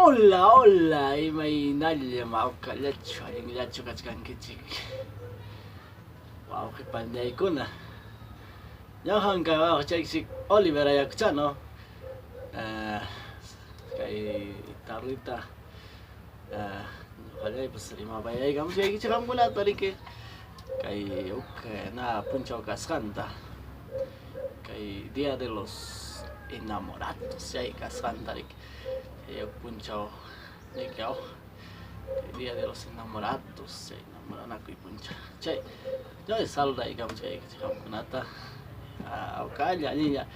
Hola, hola, imaynalla mawkallachu, allinllachu kachkankichik wawqi paniykuna. Ñuqam kay wawqichaykichik Oliver Ayacuchano. Kay tardita ñuqallaypas rimapayaykamushaykichik qamkunata riki kay huk na punchaw kasqanta kay Día de los Enamorados chay kasqanta riki. Chay huk punchaw riki aw kay Día de los Enamorados chay enamoranakuy punchaw chay ñuqa saludaykamuchkaykichik qamkunata awkalla allinlla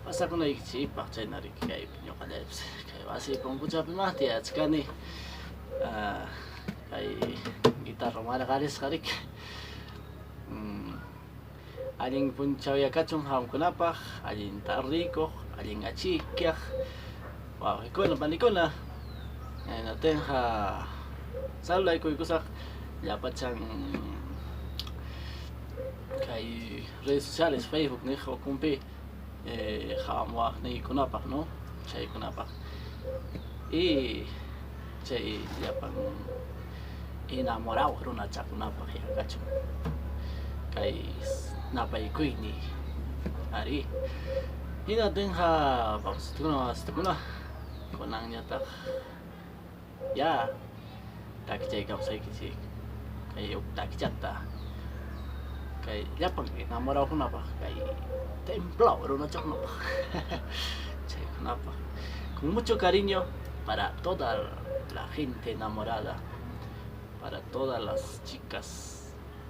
pasakunaykichikpaq chayna riki kaypi ñuqallaypas kay wasiy punkuchapi ma tiyachkani kay guitarra marqarisqa riki. Allin punchawya kachun qamkunapaq, allin tardiykuq, allin achikyaq wawqikuna, panikuna. Chaynatinqa saludaykuykusaq llapachan kay redes sociales Facebook niq ukunpi qawamuwaqniykunapaq, no? Chaykunapaq. Y chay llapan enamorado runachakunapaq ya kachun kay napaykuyniy arí. Hinaptinqa wawsitukuna wawsitukuna kunanñataq ya takichaykamusaykichik kay huk takichata kay llapan enamoradokunapaq kay templado runachakunapaq chaykunapaq con mucho cariño para toda la gente enamorada, para todas las chicas,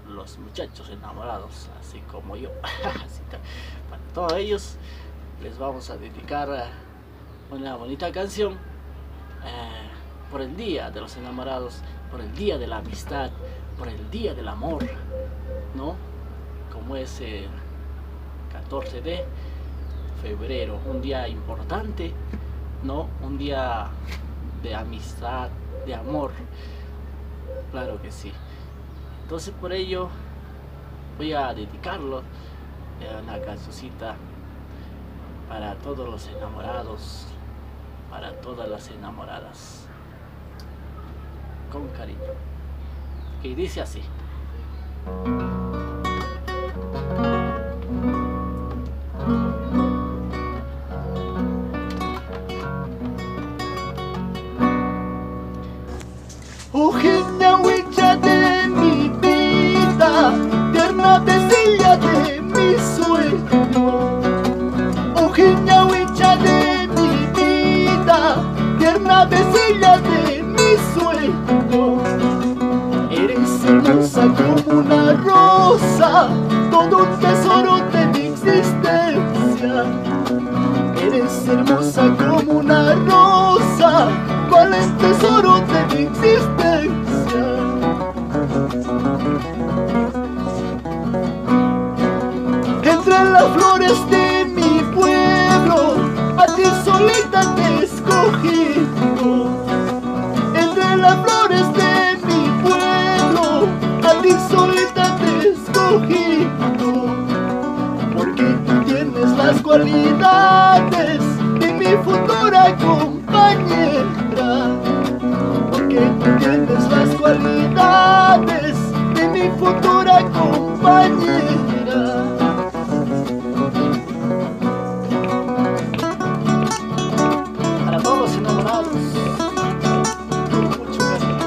los muchachos enamorados, así como yo. Así que para todos ellos les vamos a dedicar una bonita canción por el Día de los Enamorados, por el Día de la Amistad, por el Día del Amor, ¿no? Como es el 14 de febrero, un día importante, ¿no? Un día de amistad, de amor, claro que sí. Entonces por ello voy a dedicarlo una cancioncita para todos los enamorados, para todas las enamoradas, con cariño. Y dice así. Ojiñahuicha de mi vida, tierna vecilla de mi sueño. Ojiñahuicha de mi vida, tierna vecilla de mi sueño. Eres hermosa como una rosa, todo un tesoro de mi existencia. Eres hermosa como una rosa, ¿cuál es tesoro de mi existencia? Entre las flores de mi pueblo, a ti solita te he escogido. Entre las flores de mi pueblo, a ti solita te he escogido. Porque tú tienes las cualidades de mi futura compañera. Porque tú tienes las cualidades de mi futura compañera. Para todos los enamorados, con mucho cariño.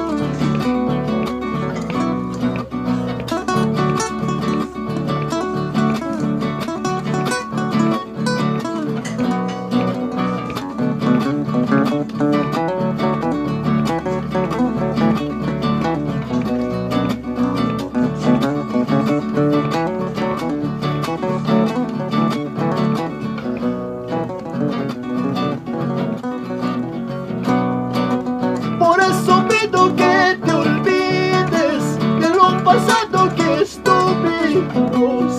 Por eso pido que te olvides de lo pasado que estuvimos.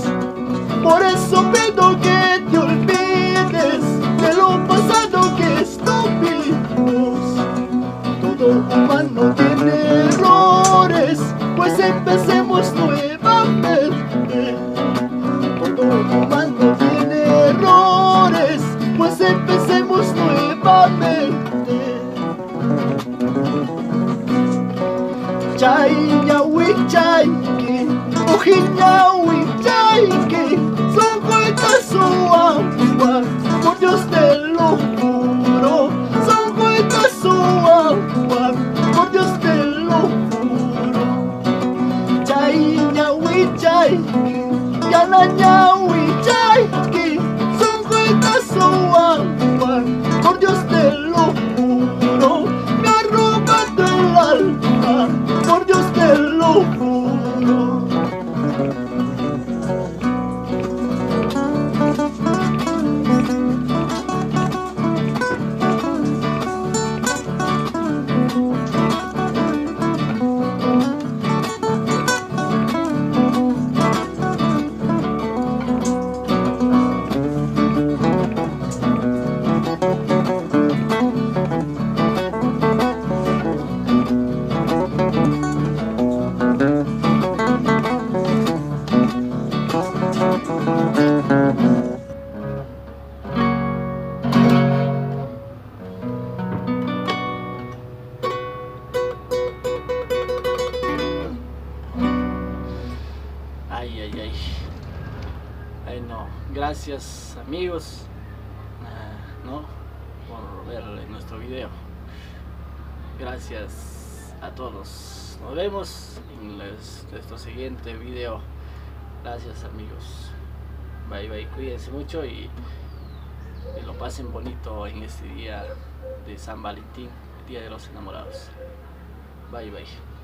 Por eso pido que te olvides de lo pasado que estuvimos. Todo humano tiene errores, pues empecemos nuevamente. Todo humano tiene errores, pues empecemos nuevamente. Ñawichayki, uji ñawichayki, sonquyta suwawan, por Dios te lo juro, sonquyta suwawan, por Dios te lo juro. Chay ñawichayki, yana ñawichayki, sonquyta suwawan, por Dios te lo juro, me ha robado el alma, por Dios te lo juro. Ay, ay, ay. Bueno, gracias amigos, ¿no? Por ver nuestro video. Gracias a todos. Nos vemos en nuestro siguiente video. Gracias amigos. Bye bye, cuídense mucho y que lo pasen bonito en este día de San Valentín, Día de los Enamorados. Bye bye.